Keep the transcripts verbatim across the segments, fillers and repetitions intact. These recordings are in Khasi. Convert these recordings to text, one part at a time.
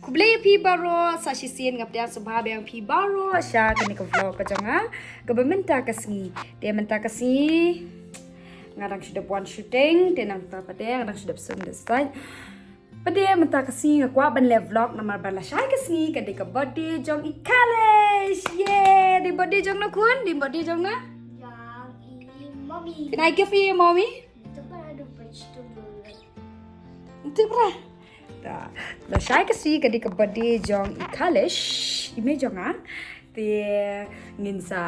Khublei ïa phi baroh, sa shisien nga pdiang sngewbha biang phi baroh sha kane ka vlog ka jong nga kaba mynta ka sngi. Te mynta ka sngi nga dang shu dep wan shooting, te nangta pat nga dang shu dep sum da sait. Pat mynta ka sngi nga kwah ban leh vlog namar ba lashai ka sngi ka dei ka birthday jong i Kalesh. Ye, dei birthday jong na khun, dei birthday jong na? Jong i mommy. Can I give you mommy? Ito para do vegetable. Ito para. Ta, lashai ka sngi ka dei ka birthday jong i Kalesh, i mei jong nga. Te ngin sa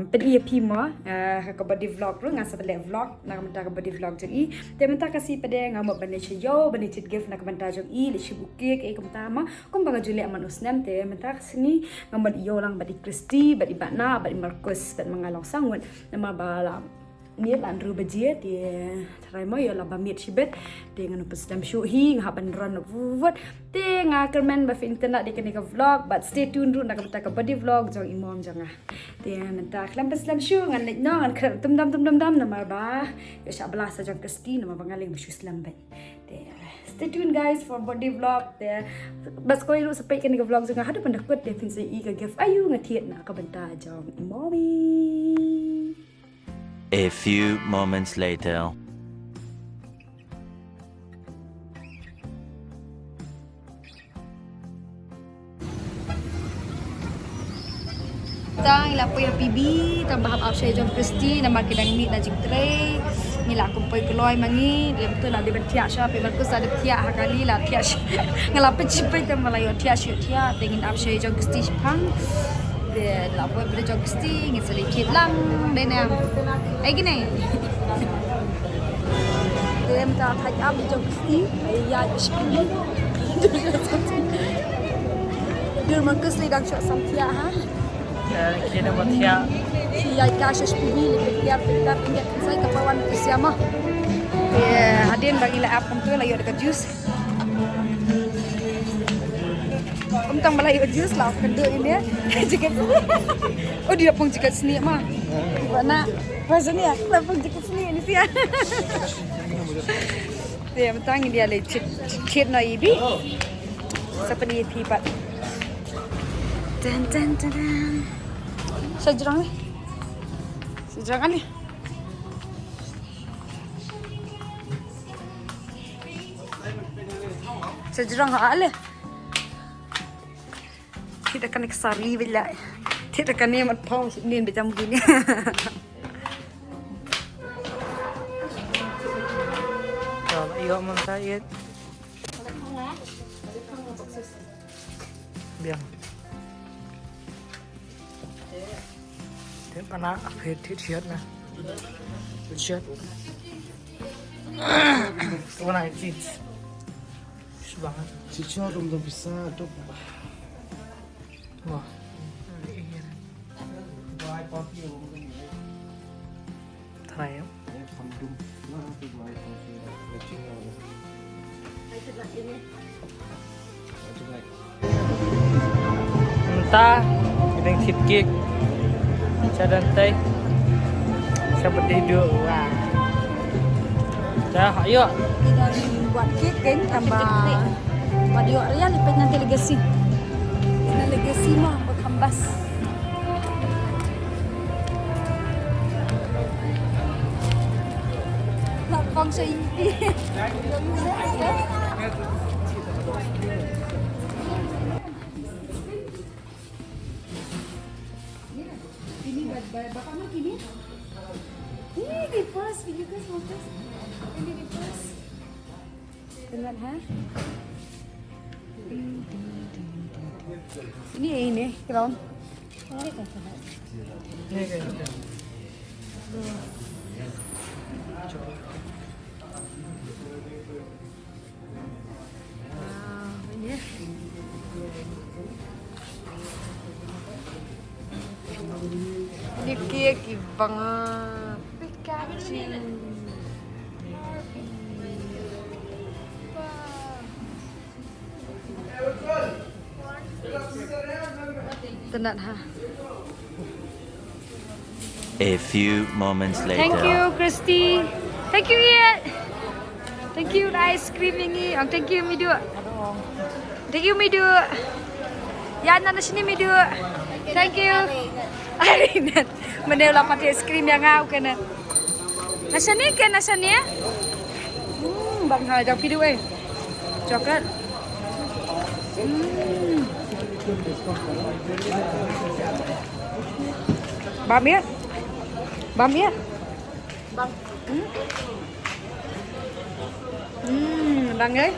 pyni ïa phi mo, eh, ha ka birthday vlog ruh, nga sa leh vlog na ka bynta ka birthday vlog jong i. Te mynta ka sngi pat nga mut ban leit sha ïew ban leit thied gift na ka bynta jong i, leit shim u cake, eh, kumta mo. Kumba nga ju leh man u snem, te mynta ka sngi nga mut ïew lang bad i Christy, bad i Batna, bad i Marcus, bad ma nga long sangwut. Namar ba la miet la hynriew baje, te tharai mo ïoh la ba miet shibit. Te ngan ym pynslem shuh hi, nga hap ban run vut. Te nga kyrmen ba phin ïa kane ka vlog, bad stay tuned ruh na ka bynta ka birthday vlog jong i mom jong nga. Te mynta khlem pynslem shuh, ngan leit noh, ngan khreh tum dam tum dam dam namar ba ïoh shah blast jong Christy namar ba nga leng ba shu slem bad. Te stay tuned guys for birthday vlog. Te bad sa kawei ruh sa peit kane ka vlog jong nga haduh ban da kut, te phin sa ïohi ka gift aïu nga thied na ka bynta jong i mommy. A few moments later. Tang ila poi ha P B, tang ba hap ap sha jong Christy, namar ki dang mih na jingtrei. Ngi la kum poi kloi ma ngi, lem tu la dei ban thiah sha, phi Marcus la dei thiah ha kali la thiah sha. Nga la pynshit pynshit tang ba la ïoh thiah sha ïoh thiah, te ngin ap sha jong Christy shipang. Te la poi bad jong Christy, ngin sa leit thied lang, dei ne. Ai kine. Te mynta thait ap jong Christy, ai ïa shipang. Dur Marcus lei dang shah sam thiah ha. Eh, kine mo thiah. Shi ïa ka sha shipang lei thiah, thiah, thiah, thiah, sai ka pawan ki siama. Eh, hadien ba ngi la ap kumtu la ïoh da ka juice. Ym tang ba la ïoh juice la kynduh ine. Jacket. Oh, dei da pung jacket snieh ma. Ba na. Ba snieh, da pung jacket snieh ne sia. Te mynta ngin ïa leit thied, thied noh ibi. Sa pyni ïa phi pat. Ten, ten, ten, ten. Sa jrong ne. Sa jrong ne. Sa jrong ha ale. Thied da kane ka sari ba la. Thied da kane mat phaw shibun ba jam kine. Ïoh mynta ïa. Biang. Te mana apa thied thied na. Thied. Mana thied. Sebangat. Chicho dum dum bisa dum. Wah. Try. Mynta, kita thied cake. Cha dang tai. Cha pat dei duh. Wah. Dah, ayo. Kita buat cake kan tambah. Buat ïoh raya lipit nanti legacy. Na legacy mah berkambas. Lapang sa inti. Ini ba-, ba-, bapak mah kini. Ini di pos, ini ke pos. Ini di pos. Tengok ha. Ini, ini crown. Ini ke. Wow, ini. Ini cake banget. Pikachu. Tenat ha. A few moments later. Thank you, Christy. Thank you, Ian. Thank you, ice cream ini. Oh, thank you, Midu. Thank you, Midu. Ïa, na, na shane, Midu. Thank you. Ai, na, mane la pat ice cream ïa nga, okay na. Na shane ke, na shane. Hmm, bang ha, jang phi du eh. Chocolate. Hmm. Bam ïa. Bam ïa. Bang. Hmm. Hmm, bang eh.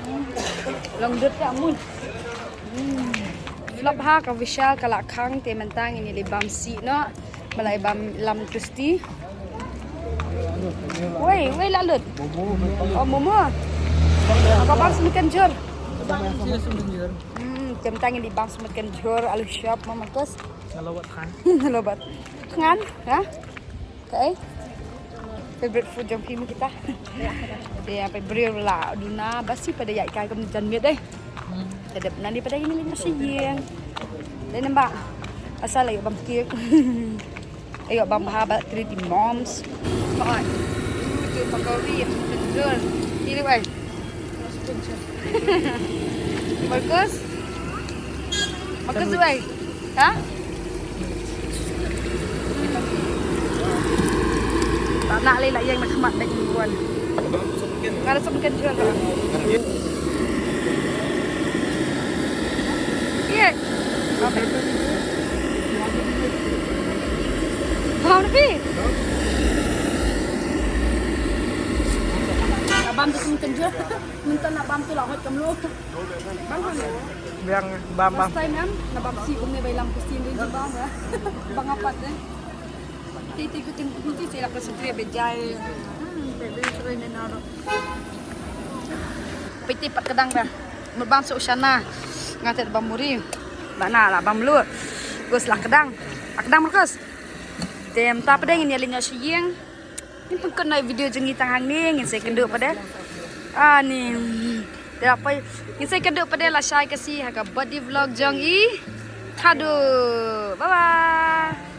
Long dut ka mut. Hmm. Flop ha ka Vishal ka la khang te mynta ngin ïa leit bam sih noh. Ba la bam lam crispy. Wei, wei la lut. Oh, momo. Ka bam sih kan jur. Hmm, te mynta ngin leit bam sih kan jur alu shop ma Marcus. Nga la wat thngan. Nga la wat thngan, ha? Kaei? Favorite food jong phi mo kita. Te ïa phi briew la duna ba sih pat da ïaid kai kum jan miet eh. Te dep nangne pat da ïa ngi leit noh sha ïing. Dei namar ba asal ïa bam cake. Ïa bam bha ba treat i moms. Bye. Te pakori ïa phi jur. Ini bai. Marcus? Marcus, wei. Ha? Ta na lei la ïeng na khmat da ïing wan. Nga da sum kan jua la. Ye. Bam na phi. Bam da sum kan jua. Mynta na bam tu la hot kam lo. Bam kan. Biang bam bam. First time em, na bam sih kumne ba i lam ka sih din bam ya. Bang apat deh. Ti ti kuting kuting sih la ka sentri bejai. Hmm, bejai sering ni naro. Piti pat ka dang dah. Mut bam suk shana. Nga te bam muri. Ba na la bam lut. Gus la ka dang. La ka dang Marcus. Te mynta pat dang ngin ïa leit noh sha ïing. Ngin pynkut noh video jong ngi tang hangne, ngin sa ïakynduh pat de. Ani. Te la poi, ngin sa ïakynduh pat de lashai ka sngi ha ka birthday vlog jong i Thadu. Bye bye.